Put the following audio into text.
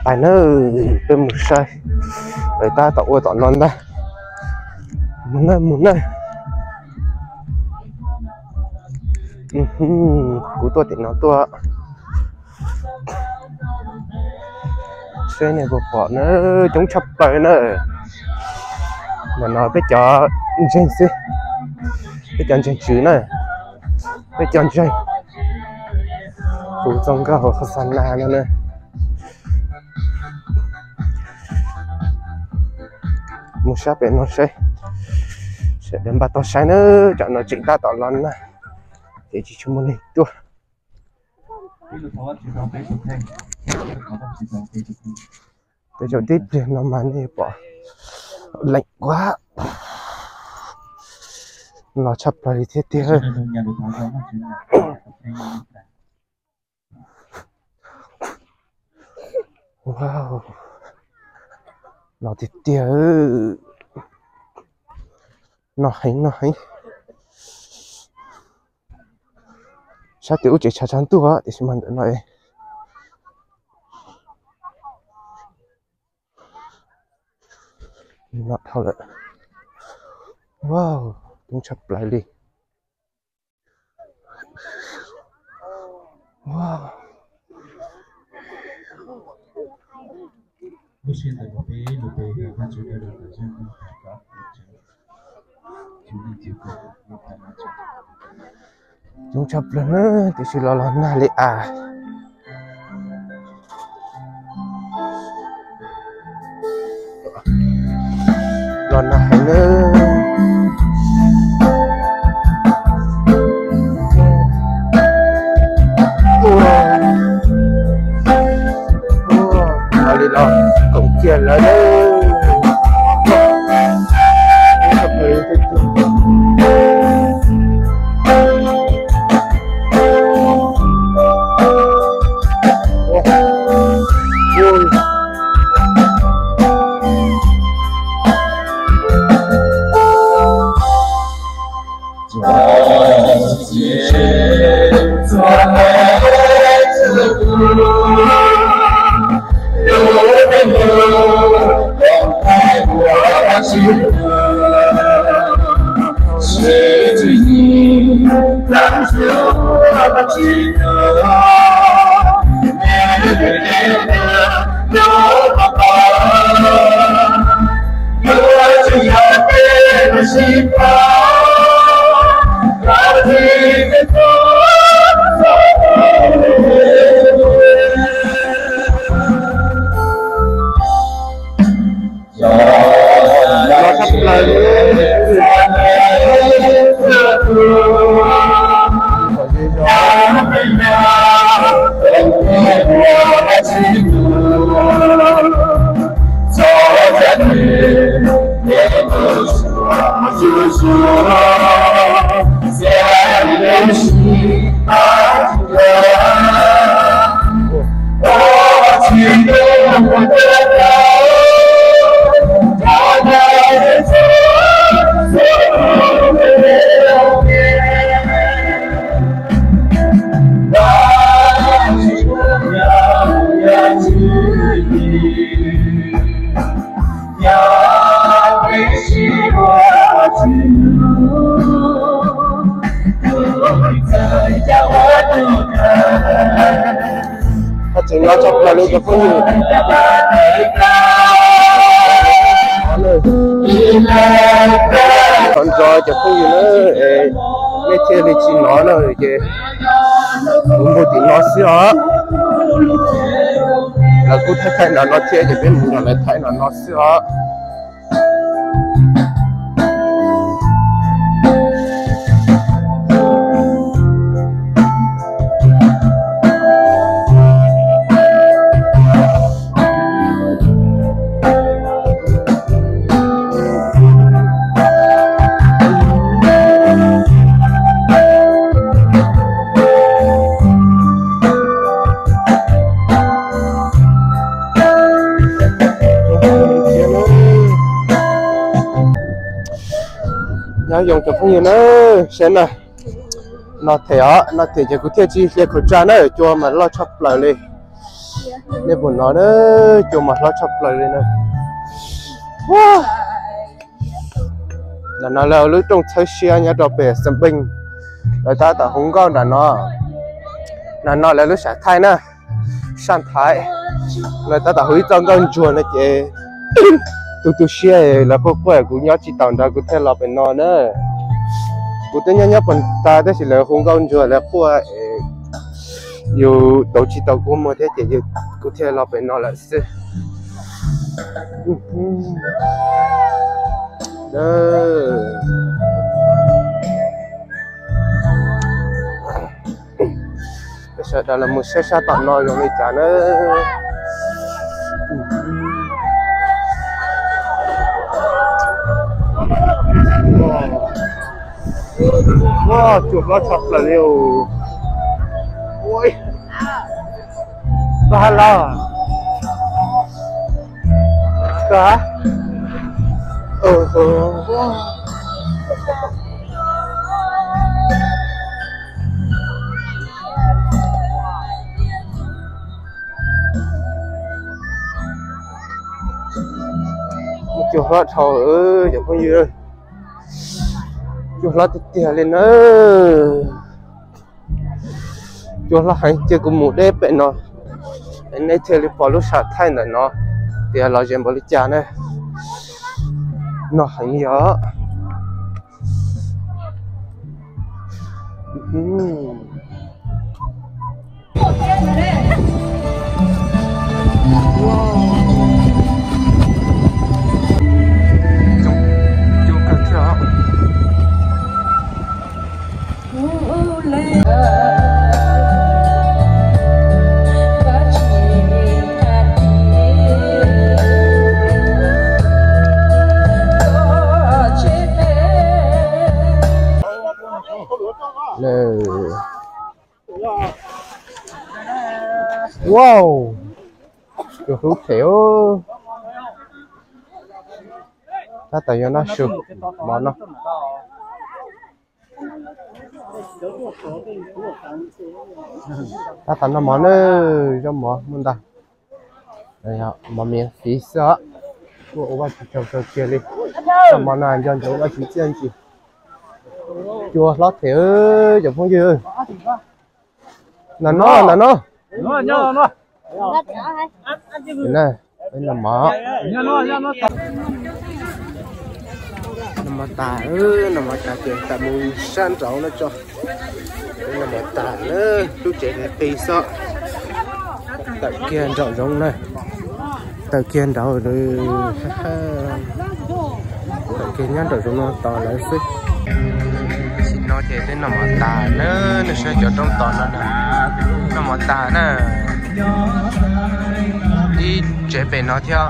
Pais na, peb mus saib lawv tab tom ua tom no ntag. Mus na, mus na. Kuv tuaj tim no tuaj. Seb nej puas pom na, coob tshaj plaws na. Ntawm no peb cov ntseeg xwb, peb cov ntseeg tswv na, peb cov ntseeg. Kuv txog nkauj hauv qhov xa na no na. Mus sab pem no saib, sawv daws npaj tau saib na, tsam no tseem tab tom los na, ces tsis tshua muaj neeg tuaj. Tej zaum tib pliag no mas nej pom leem ua los tshaj plaws li thiab tiag. Los tiag tiag, no heev no heev. Sab tim ub tseem tshav tshav ntuj tiam sis mas ntawm no no dhau lawm. Wow, coob tshaj plaws li. Coob tshaj plaws na, tiam sis los los nag li as. Los nag heev na. Ua li los koom kiag lawm. Tseem no tshaj plaws li cov phooj ywg. Thov ntxov cov phooj ywg na, es nej thiaj li tsis hnov na, ces kuv mus tim no xwb os. Lawv kuj thaij thaij nram no thiab ces peb mus nram lawv thaij nram no xwb os. Nyob zoo cov phooj ywg na, saib na, no them os, no them ces kuv thiaj tsis hlias khẩu trang na, cua mas loj tshaj plaws li. Nej puas hnov na, cua mas hlob tshaj plaws li na. Nram no lawv lub rooj txhawb siab nyob rau pem Xeem Peej, lawv tab tom hu nkauj nram no. Nram no lawv lub sam thaij na, sam thaij, lawv tab tom hu ib txoj nkauj ntsuag no ces tu tu siab lawv quaj quaj, kuv nyob tsis taus nrad kuv thiaj los pem no na. Kuv twb nyob nyob puag ta tab sis lawv hu nkauj ntsuag lawv quaj es yus tau tsis tau kua muag thiab ces kuv thiaj los pem no lawm xwb. Sawv daws los mus saib sab tom no zoo li cas na. Cua hlob tshaj plaws li os. Koj hab lauj. Cua hlob dhau, cov phooj ywg, cua hlob tiag tiag li na. Cua hlob heev, cia kuv mus deb pem no, nej thiaj li pom lub sam thaij ntawm no tias lom zem npaum li cas na. No heev yog. Wow, cua hlub them. Tab tom yuav noj su mov no. Tab tom noj mov na, zaub mov muaj ntau. Mov miv fiv xwb, kuj ua Vajtswv tsaug kawg kiag li. Noj mov no nco ntsoov Vajtswv txiaj ntsig. Cua hlob them, cov phooj ywg. Ntawm no, ntawm no. Peb noj mov. Noj mov tas, noj mov tas ces tawm mus sab nraud no tso. Peb noj mov tas na, lub tsev qis xwb. Tawm kiag nraum zoov na. Tawm kiag nraud, tawm kiag nyob nraum zoov no tos lawv xwb. Tam sim no ces peb noj mov tas na, nej saib cov roob tos no na, noj mov tas na. Ib tsev pem no thiab.